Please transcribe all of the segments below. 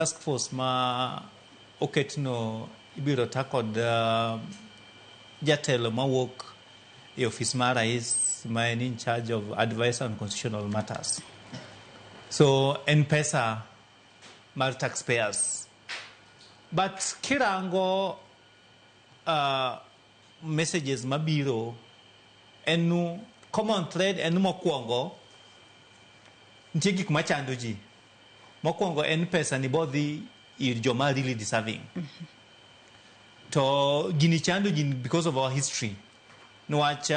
Task force ma oketno ibiro ta kod jatelo mawuok e ofis mar rais ma en in charge of advice on constitutional matters. So en pesa mar taxpayers. But kirango messages mabiro en nu common thread en mokwongo nitie gik machando ji. Mokwongo en pesa ni bodhi ir joma really deserving. To gini chando ji because of our history. Niwach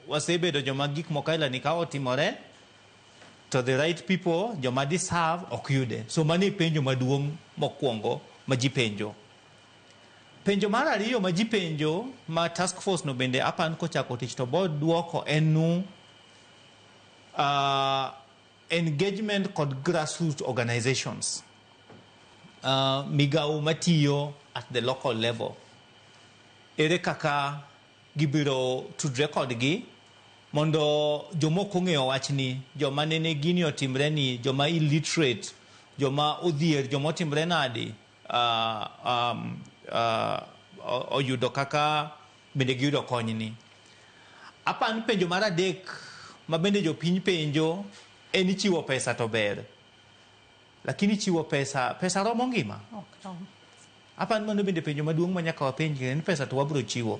wasebedo joma gik moko aila ni ka otimore to the right people joma deserve ok yude. So mano e penjo maduong' mokwongo ma ji penjo. Penjo mar ariyo ma ji penjo ma task force no bende apan kochako tich to bo duoko en nu engagement kod grassroots organizations. Migawo matiyo at the local level. Ere kaka gibiro tudre kodgi mondo jomok ong'eyo wachni, joma nene gini otimre ni, joma illiterate, joma odhier, joma otimre nadi, oyudo kaka bende giyudo konyni. Apan penjo mar adek ma bende jopiny penjo en ni chiwo pesa to ber. Lakini chiwo pesa, pesa romo ngima? Ok rom. Apan mano bende penjo maduong' ma nyaka wapenjre ni pesa to wabro chiwo.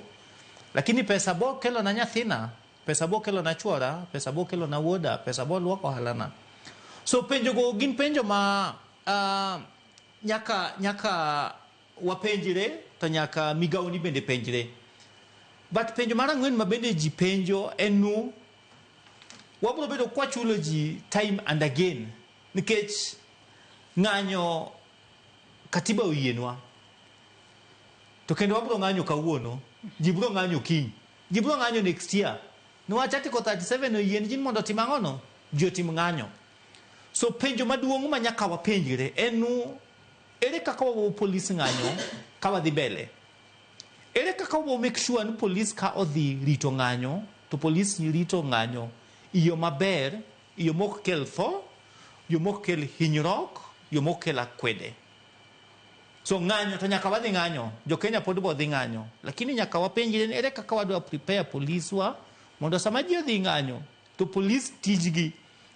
Lakini pesa bo kelo na nyathina, pesa bo kelo na chuora, pesa bo kelo na wuoda, pesa bo luoko ohalana. So penjo go gin penjo ma nyaka wapenjre to nyaka migawo ni bende penjre. But penjo mar ang'wen ma bende ji penjo en nu wabro bedo kwachulo ji time and again nikech ng'anyo katiba oyienwa to kendo wabro ng'anyo kawuono ji bro ng'anyo kiny ji bro ng'anyo next year niwach article 37 oyien ji mondo otim ang'ono ji otim ng'anyo. So penjo maduong' ma nyaka wapenjre en nu ere kaka wabo police ng'anyo ka wadhi mbele. Ere kaka wabo make sure ni police ka odhi rito ng'anyo to police rito ng'anyo e yo maber, e yo mok kel tho, yo mok kel hinyruok, yo mok kel akwede. So ng'anyo to nyaka wadhi ng'anyo, jo Kenya pod bo dhi ng'anyo, lakini nyaka wapenjre ni ere kaka wadwa prepare police wa mondo sama ji odhi ng'anyo to police tijgi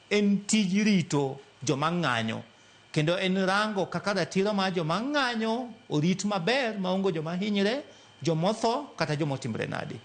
en tij rito joma ng'anyo kendo en rango kaka ratiro mar joma ng'anyo orit maber maonge joma hinyre, jomotho kata joma otimre nadi.